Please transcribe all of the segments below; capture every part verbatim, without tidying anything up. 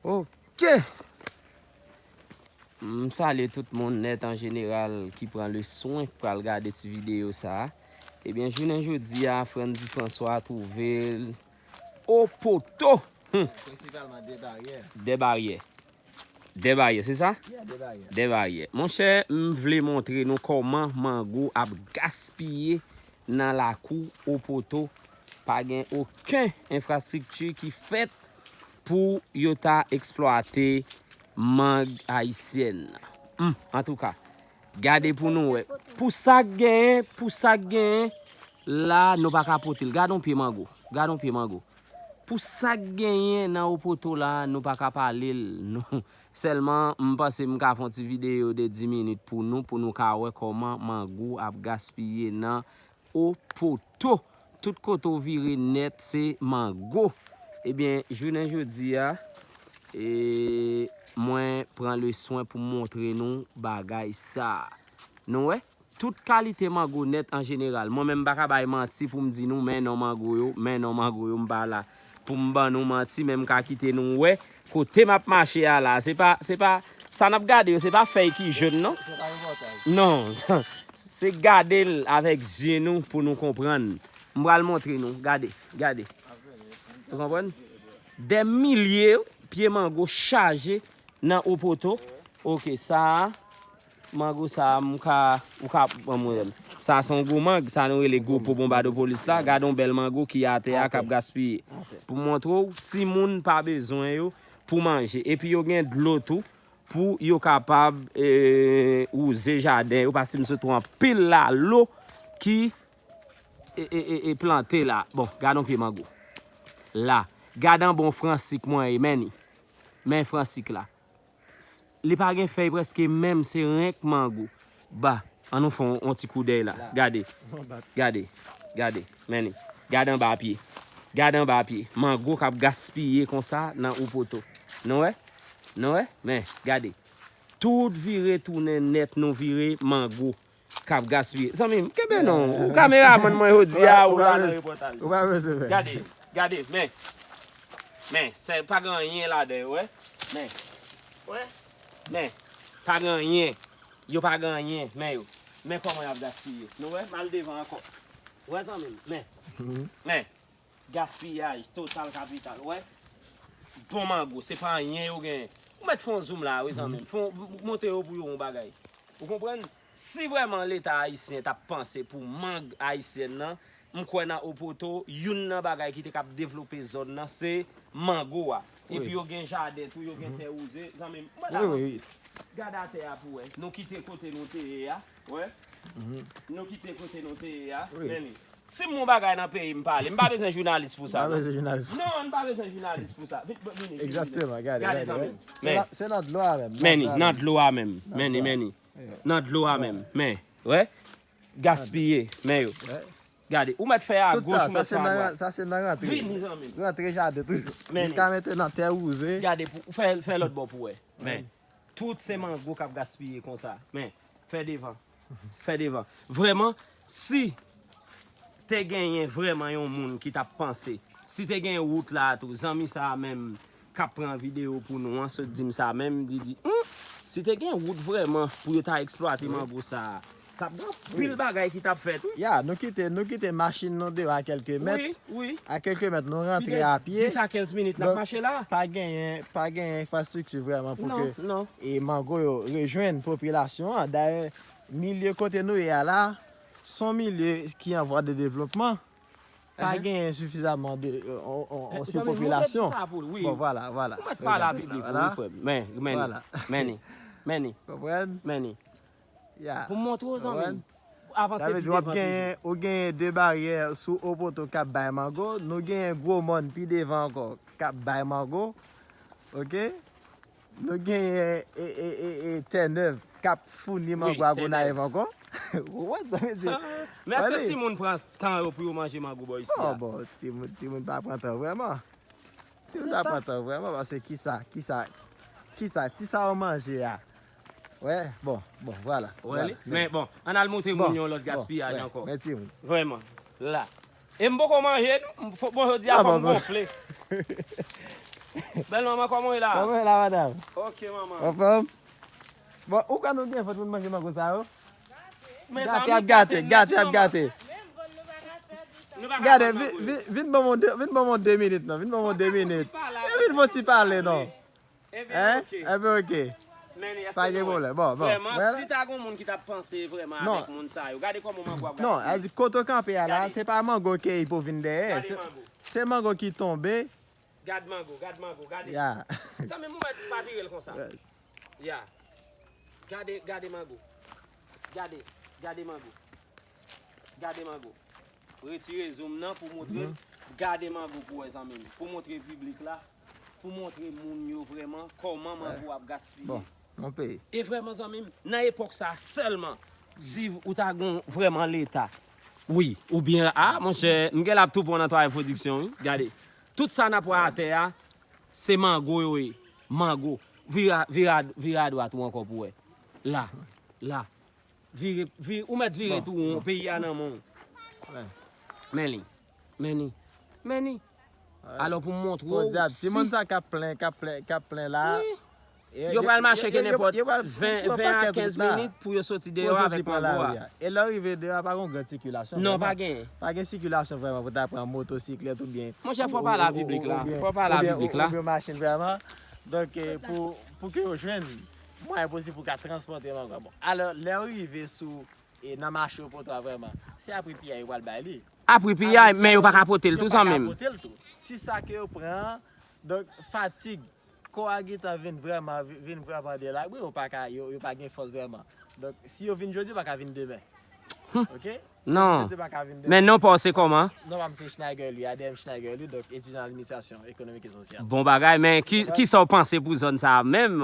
Ok. M salye tout moun nèt an jeneral ki pran le swen pral gade ti videyo sa a. Ebyen, jounen jodi a, Frandy François twouve l o poto. Hmm. Prensipalman de baryè. De baryè. De baryè, se sa? Yeah, de baryè. De baryè. Monchè, m vle montre nou kòman mango ap gaspiye nan lakou o poto. Pa gen okenn enfrastrikti ki fèt pou yo ta eksplwate mang ayisyèn. Hmm, antouka, gade pou nou wè. Pou sa k genyen, pou sa k genyen, la, nou pa ka pote l. Gade yon pye mango. Gade yon pye mango. Pou sa k genyen nan o poto la, nou pa ka pale l. Nou, sèlman, m panse m ka fè yon ti videyo de dis minit pou nou, pou nou ka wè kòman mango ap gaspiye nan o poto. Tout kote w vire nèt, se mango. Ebyen, jounen jodi a, e, mwen pran le swen pou m montre nou bagay sa a. Nou wè? Tout kalite mango nèt an jeneral. Mwen menm, m pa ka bay manti pou m di nou, men non mango yo, men non mango yo, m pa la pou m ban nou manti, men m ka kite nou wè kote m ap mache a la. Se pa, se pa, sa n ap gade yo, se pa fèy ki jòn, non. Se, se pa repòtaj. Non, se gade l avèk zye nou pou nou konprann. M pral montre nou, gade, gade. Ou konprann? Dè milye pye mango chaje nan o poto. Ok, sa a, mango sa a, m ka, ou ka, ban mwen, sa a se yon gwo mang, sa nou rele gwo po Bonbadopolis la. Gade yon bèl mango ki atè a, k ap gaspiye. Pou montre w, timoun pa bezwen yo pou manje. Epi yo gen dlo tou, pou yo kapab, e, wouze jaden yo, paske m sot wè anpil lalo ki, e, e, e, e plante la. Bon, gade yon pye mango. La, gade anba yon fransik mwen ye, men ni. Men fransik la. Li pa gen fèy prèske menm, se renk mango. Ba, ann nou fè yon, yon ti koudèy la. Gade. Gade. Gade. Men ni. Gade anba pye. Gade anba pye. Mango k ap gaspiye konsa nan o poto. Nou wè? Nou wè? Men, gade. Tout vire tounen nèt, nou vire mango k ap gaspiye. Zanmi m, kenbe non. Ou kameramann mwen jodi a, ou la nan repòtaj. Ou pa bezwen fè. Gade, gade, men. Men, se pa gen anyen ladan yo, wè. Men. Wè. Men. Pa gen anyen. Yo pa gen anyen. Men yo. Men kòman y ap gaspiye. Nou wè, m al devan ankò. Wè zanmi m, men. Men. Gaspiyaj total kapital, wè. Bon mango, se pa anyen yo genyen. Ou mèt fè yon zoom la, wi, zanmi m. Fè yon, montre yo pou yo yon bagay. Ou konprann? Si vrèman Leta ayisyen t ap panse pou mang ayisyèn nan, m kwè nan Opoto, youn nan bagay ki te k ap devlope zòn nan, se mango a. Epi yo gen jaden tou, yo gen tè wouze. Zanmi m, mwen t avanse. Gade atè a pou wè. Nou kite kote nou te ye a. Wè. Nou kite kote nou te ye a. Men li. Si m gon bagay nan peyi m pale, m pa bezwen jounalis pou sa, non. Pa bezwen jounalis. Non, m pa bezwen jounalis pou sa. Vin, vin, vini, vini. Egzakteman, gade, gade, zanmi m. Men. Se nan dlo a menm. Men ni, nan dlo a menm. Men ni, men ni. Nan dlo a menm. Men, wè. Gaspiye. Men yo. Gade, ou mèt fè a goch, ou mèt fè a dwat. Sa se nan rantre. Vini, zanmi m. Rantre jaden toujou. Men ni. Jiska mentenan, tè wouze. Gade, pou, fè, fè lòt bò pou wè. Men. Tout se mango k ap gaspiye konsa. Men, fè devan. Fè devan. Vrèman, si te genyen vrèman yon moun ki t ap panse, si te gen wout la a tou, zanmi sa a menm k ap pran videyo pou nou an, sot di m sa menm, li di, hmm, si te gen wout vrèman pou yo ta eksplwate mango sa a, t ap gen anpil bagay ki t ap fèt, wi. Ya, nou kite, nou kite machin nou deyò a kèlke mèt. Wi, wi. A kèlke mèt, nou rantre a pye. Pi de dis a kenz minit n ap mache la. Donk, pa genyen, pa genyen enfrastrikti vrèman pou ke e mango yo rejwenn popilasyon an. Dayè, milye kote nou ye a la, se yon milye ki an vwa de devlopman. Pa genyen sifizaman de, e, on, on, on sipopilasyon. Bon, vwala, vwala. Ou mèt pale a piblik ou, wi, frè m. Men, men ni. Men ni. Men ni. Konprann? Men ni. Ya. Pou m montre w, zanmi m. Avanse pi devan toujou. Sa vle di w ap genyen, ou genyen de baryè sou Opoto k ap bay mango. Nou genyen Gwo Mòn pi devan ankò k ap bay mango. Oke? Nou genyen, e, e, e, e, Tènèv k ap founi mango a Gonayiv ankò. Ou konprann sa m vle di? Men èske timoun pran tan yo pou yo manje mango bò isi a? Oh, bon, timoun, timoun pa pran tan vrèman. Timoun pa pran tan vrèman, paske kisa, kisa, kisa, kisa yo manje a? Wè, bon, bon, vwala. Wè li? Men bon, ann al montre moun yon lòt gaspiyaj ankò. Men timoun. Vrèman. La. E m poko manje, m fò, bon, jodi a fò m gonfle. Bèl manman, kòman w ye la? Kòman w ye la, madanm? Ok, manman. Anfòm? Bon, ou kwè nou gen vant pou n manje mango sa yo? Gate, ap gate, gate, ap gate. Gade, vin ban mwen de minit non, vin ban mwen de minit. E vin fon ti pale non. Hein? Enben ok. Pa gen pwoblèm. Bon, bon. Vrèman, si ta gon moun ki t ap panse vrèman avèk moun sa yo, gade kòman mango ap gaspiye. Non, a di kote w kanpe a la, se pa mango ke pou vin dèyè. Se mango ki tonbe. Gad mango, gad mango, gade. Ya. Zanmi m, ou mèt pa vire l konsa. Ya. Gade, gade mango. Gade, gade mango. Gade mango. Retire zoom nan pou montre. Gade mango pou wè zanmi m. Pou montre piblik la. Pou montre moun yo vrèman kòman mango ap gaspiye. Bon, mon peyi. E vrèman zanmi m, nan epòk sa sèlman, si ou ta gon vrèman leta. Wi, oubyen, a, monchè, m gen l ap tou pran nan twayè pwodiksyon, wi. Gade. Tout sa n ap wè atè a, se mango yo ye. Mango. Vire a, vire a, vire adwat ou ankò pou wè. La. La. Vire, vire, ou mèt vire tou won, peyi a nan men w. Men li. Men li. Men li. Alò pou m montre w, si moun sa k ap plen, k ap plen, k ap plen la, yo pral mache ke nenpòt ven, ven a kenz minit pou yo soti deyò avèk mango a. E lè w rive deyò a, pa gen yon gran sikilasyon. Non, pa genyen. Pa gen sikilasyon vrèman pou ta pran motosiklèt oubyen. Monchè, fò w pale a piblik la. Fò w pale a piblik la. Oubyen machin vrèman. Donk, eh, pou, pou ke yo jwenn mwayen posib pou ka transpòte mango a. Bon, alò, lè w rive sou, e nan mache yo poto a vrèman, se a pri piyay yo pral bay li. A pri piyay, men yo pa ka pote l tou zanmi m. Yo pa ka pote l tou. Ti sa ke yo pran an, donk fatig, kò a gentan vin vrèman, vin vrèman delabri, yo pa ka, yo, yo pa gen fòs vrèman. Donk, si yo vin jodi, yo pa ka vin demen. Ok? Non. Men non pa w se kòman? Non pa m se Schneider Louis, A D M Schneider Louis, donk etidyan nan administrasyon ekonomik e sosyal. Bon bagay, men ki, kisa w panse pou zòn sa a menm?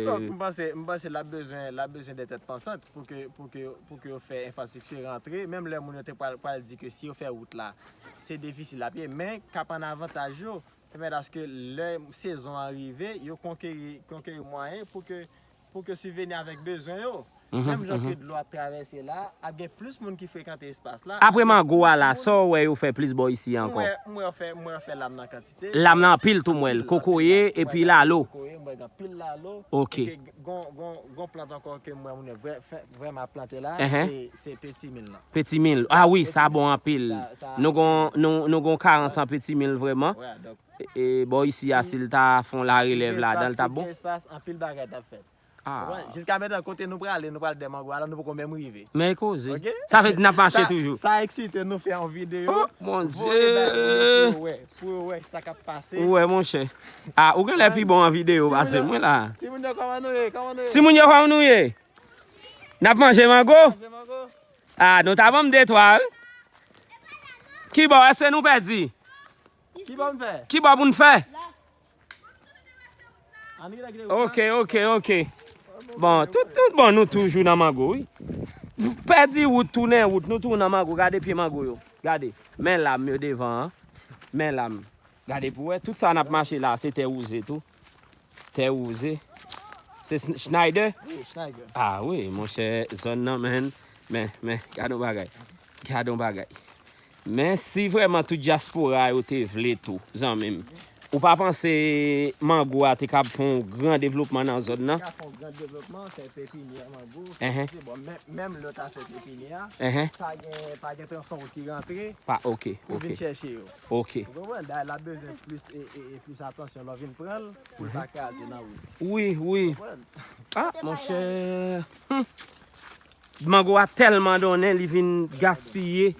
Donk, m panse, m panse l ap bezwen, l ap bezwen de tèt pansant pou ke, pou ke, pou ke yo fè enfrastrikti rantre, menm lè moun yo te pral, pral di ke si yo fè wout la, se defisil l ap ye, men k ap an avantaj yo, pèmèt aske lè sezon an rive, yo konkeri, konkeri mwayen pou ke, pou ke sibveni avèk bezwen yo. Menm jan ke dlo ap travèse la, ap gen plis moun ki frekante espas la. Apre mango a la, sa w wè yo fè plis bò isi ankò? M wè, m wè yo fè, m wè yo fè lam nan kantite. Lam nan anpil tou m wè l. Kokoye epi lalo. Kokoye, m wè gen anpil lalo. Ok. Epi gon, gon, gon plant ankò ke m wè moun yo vrè, fè, vrèman ap plante la, se, se petimil lan. Petimil. Ah wi, sa bon anpil. Nou gon, nou, nou gon karans an petimil vrèman. E, e, bò isi a, si l ta fè yon larelèv ladan l, l t ap bon. Si gen espas, anpil bagay t ap fèt. Konprann? Jiska mentnan, kote nou prale, nou pral dèyè mango a la, nou poko menm rive. Men koze. Ok? Sa vle di n ap mache toujou. Sa eksite nou fè yon videyo. Oh, mon Dye! Voye bay moun yo pou yo wè, pou yo wè sa k ap pase. Ou wè, monchè. Ah, ou genlè pi bon an videyo pase mwen la. Timoun yo, kòman nou ye? Kòman nou ye? Timoun yo, kòman nou ye? N ap manje mango? Manje mango? Ah, nou ta ban m de twa, wi. Ki bò, èske nou pèdi? Ki bò n fè? Ki bò pou n fè? Ok, ok, ok. Bon, tout, tout bon, nou toujou nan mango, wi. Pèdi wout, tounen wout, nou toujou nan mango. Gade pye mango yo. Gade. Men lam yo devan an. Men lam. Gade pou wè, tout sa n ap mache la, se tè wouze tou. Tè wouze. Se Sn-, Schneider? Wi, Schneider. Ah wi, monchè, zòn nan, men, men, men, gade yon bagay. Gade yon bagay. Men si vrèman tout dyaspora yo te vle tou, zanmi m, ou pa panse mango a te kab fè yon gran devlopman nan zòn nan? Te ka fè yon gran devlopman, fè pepinyè mango, fè piti, bon, men, menm lè yo ta fè pepinyè a, pa gen, pa gen transpò ki rantre pou vin chèche yo. Ok. Ou konprann? Dayè, l ap bezwen plis, e, e, e plis atansyon lè w vin pran l pou l pa kraze nan wout. Wi, wi. Ou konprann? Ah, monchè. Hmm. Mango a tèlman donnen, li vin gaspiye.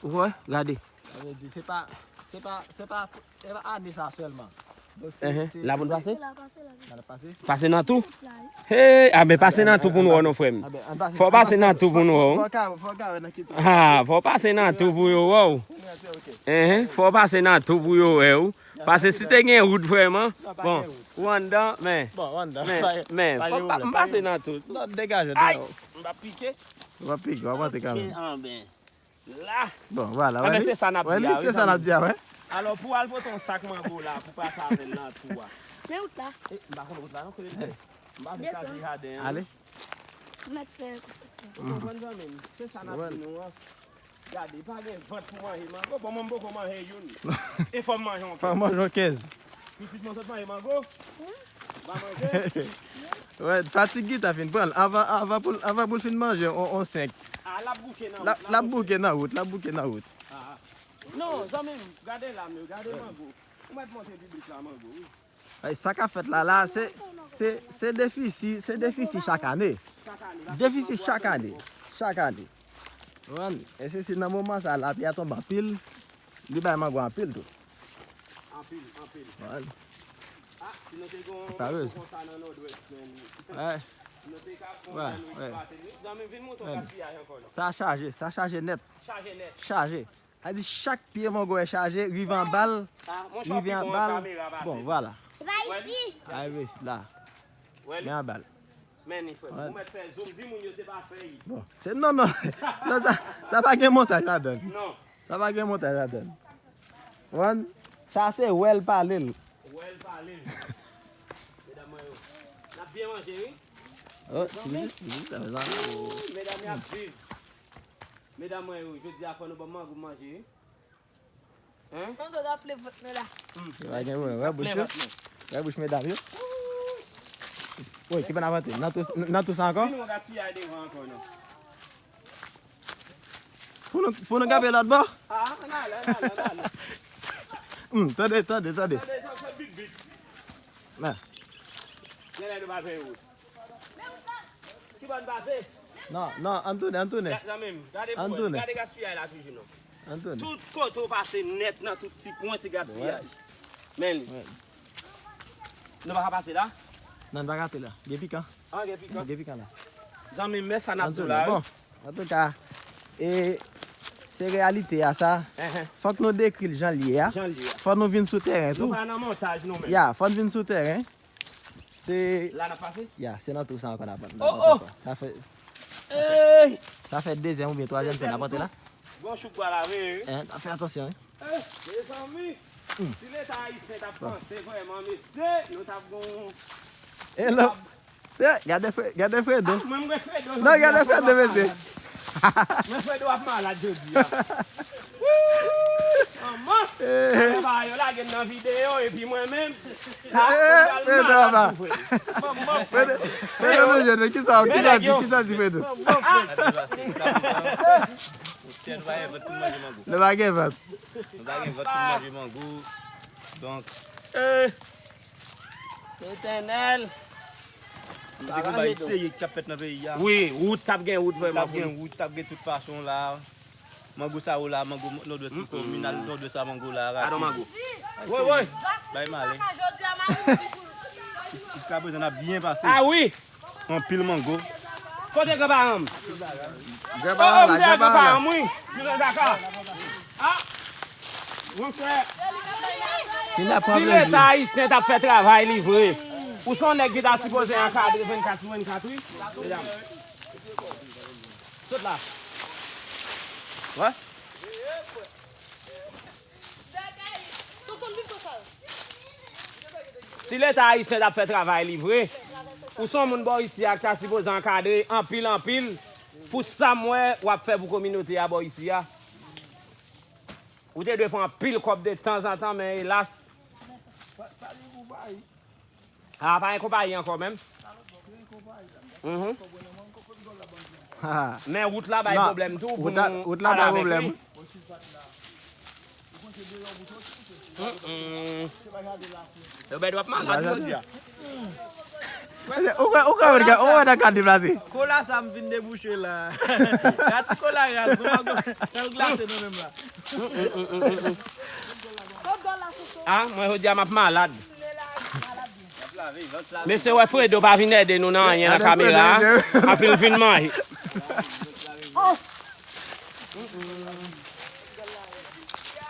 Ou wè, gade. Sa vle di, se pa, se pa, se pa, se pa ane sa sèlman. Donk, se, se, la pou n pase? Pase nan tou? Hey, a, men pase nan tou pou n wè w, non, frè m. Fò w pase nan tou pou n wè w. Fò w ka, fò w ka wè nan ki tou. Ah, fò w pase nan tou pou yo wè w. Fò w pase nan tou pou yo wè w. Paske si te gen wout vrèman, bon, ou anndan, men, men, men, fò m pase nan tout. Non, degaje, degaje. M pa pike. Ou pa pike, w ap antre kanmenm. La. Bon, vwala. Anben, se sa n ap di a, wi, se sa n ap di a, wi. Alò, pou al pote yon sak mango la, pou pase avè l nan twou a. Men wout la. E, m pa konn wout la, non, kote l ye. M pa vle kraze jaden an. Ale. Ou mèt fè. Ou konprann, zanmi m? Se sa n ap di nou an. Gade, pa gen vant pou manje mango. Bon, mwen m poko manje youn. E fò m manje yon kenz. Fò m manje yon kenz. Pitit mwen sot manje mango. M pa manje. Wè, fatig Gita fin pran l. Anvan, anvan pou, anvan pou l fin manje, on, on senk. Ah, l ap bouke nan wout. L ap bouke nan wout, l ap bouke nan wout. Ah. Non, zanmi m, gade la, men, gade mango. Ou mèt montre piblik la mango, wi. Ay, sa k ap fèt la, la, se, se, se defisi, se defisi chak ane. Defisi chak ane. Chak ane. Konprann? E se si nan moman sa, lapli a tonbe anpil, li bay mango anpil tou. Anpil, anpil. Konprann? Ah, si nou te gon konsa nan Nòdwès, men. Wè. Si nou te ka fè yon ekspate, wi. Zanmi, vin montre w gaspiyaj ankò, non. Sa chaje, sa chaje nèt. Chaje nèt. Chaje. Sa di chak pye mango e chaje, rive anba l, rive anba l. Bon, vwala. Se pa isi. Rive isit la. Men anba l. Men li, frè m, ou mèt fè zoom, di moun yo se pa fèy. Bon, se, non, non. Non, sa, sa pa gen montaj ladan l. Non. Sa pa gen montaj ladan l. Konprann? Sa se wè l pale l. Wè l pale l. Medam mwen yo. N ap byen manje, wi. Oh, ti, ti, ti, ti, ti. Medam y ap viv. Medam mwen yo, jodi a fò nou ban mango manje, wi. Hein? Mango ap ple vant mwen la. Hmm. Yo pa gen pwoblèm. Wè bouch yo. Wè bouch medam yo. Woy, ki pann avante. Nan tou, nan tou sa ankò? Vin wè gaspiyaj devan ankò, non. Pou nou, pou nou kanpe lòt bò? Ah, ann ale, ann ale, ann ale. Hmm, tande, tande, tande. Tande, tande, tande, bip, bip. Mè. Genlè nou pa fè wout. Ki bò n pase? Non, non, ann tounen, ann tounen. Zanmi m, gade pou wè, gade gaspiyaj la toujou non. Ann tounen. Tout kote w pase nèt nan tout ti kwen se gaspiyaj. Men li. Nou pa ka pase la? Non, n pa ka pase la. Gen pikan. Ah, gen pikan. Gen pikan la. Zanmi m, men sa n ap di w la, wi. Bon, antouka, e, se reyalite a sa. Fòk nou dekri l jan l ye a. Jan l ye a. Fòk nou vin sou teren tou. Nou pa nan montaj nou menm. Ya, fòk n vin sou teren. Se la n ap pase? Ya, se nan tou sa ankò n ap, n ap antre ankò. Sa fè, sa fè dezyèm oubyen twazyèm fwa n ap antre la. Gon chouk pral lave, wi. N ap fè atansyon, wi. Eh, mezanmi, si Leta ayisyen t ap panse vrèman, mesye, nou t ap gon... Hello. Gade Fre-, gade Fredo. Ah, mwen, mwen Fredo. Non, gade Fredo, mesye. Mwen Fredo ap malad jodi a. Manman! Yo lage m nan videyo, epi mwen menm. Fredo, aba. Fredo, Fredo, kisa, kisa di, kisa di Fredo? Ou tèt, ou pa gen vant pou manje mango. Nou pa gen vant. Nou pa gen vant pou manje mango. Donk, Letènèl. Se te konba serye k t ap fèt nan peyi a. Wi, wout t ap gen wout vrèman. T ap gen wout, t ap gen tout fason la. Mango sa yo la, mango Nòdwès ki komin, al Nòdwès la, mango la, rate. Adon mango. Woy, woy. Bay male. Jiskaprezan, n ap byen pase. Ah wi. Anpil mango. Kote granparan m? Granparan la, granparan la. Granparan m, wi. Jozèf Zaka. Ah! Monchè. Si Leta ayisyen t ap fè travay li vre, ou se yon nèg ki ta sipoze ankadre vennkat sou vennkat, wi. Medam. Sot la. Wè? Si Leta ayisyen t ap fè travay li vre, ou se yon moun bò isi a ki ta sipoze ankadre anpil, anpil pou sa m wè w ap fè pou kominote a bò isi a. Ou te dwe fè anpil kòb de tanzantan, men elas. A, pa gen konpayi ankò menm. Mhm. Men wout la bay pwoblèm tou pou nou ale avèk li. Yo bay dwa ap malad jodi a. Ou kwè, ou kwè, ou kwè nan ka deplase. Kola sa m vin debouche la. Gati kola raz, nou pa gwa-, nan glase nou menm la. Ah, mwen jodi a m ap malad. Mesye, wè Fredo pa vin ede nou nan anyen nan kamera a. Anpil vin manje.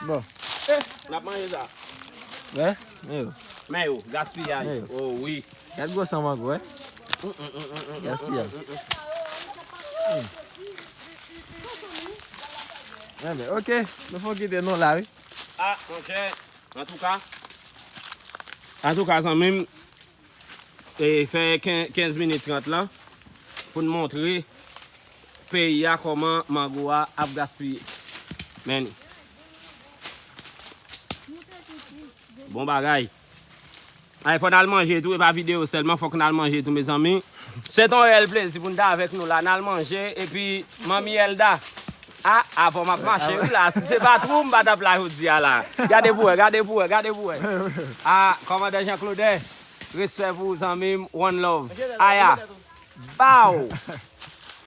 Bon. N ap manje sa. Wè, men yo. Men yo, gaspiyaj. Men yo. Oh wi. Gad gwosè mango, wè. Gaspiyaj. Enben, ok, nou fon kite nou la, wi. Ah, monchè, antouka, antouka, zanmi m, e, fè ken-, kenz minit trant lan pou n montre peyi a kòman mango a ap gaspiye. Men li. Bon bagay. Ay, fò n al manje tou, e pa videyo sèlman, fòk n al manje tou, mezanmi. Se t on rèl plezi pou n t avèk nou la, n al manje, epi Manmi Elda. A, avè w m ap mache, wi, la. Si se pa t ou, m pa t ap la jodi a la. Gade pou wè, gade pou wè, gade pou wè. A, kòmandan Jean Claude, respè pou ou, zanmi m, one love. Aya, baw!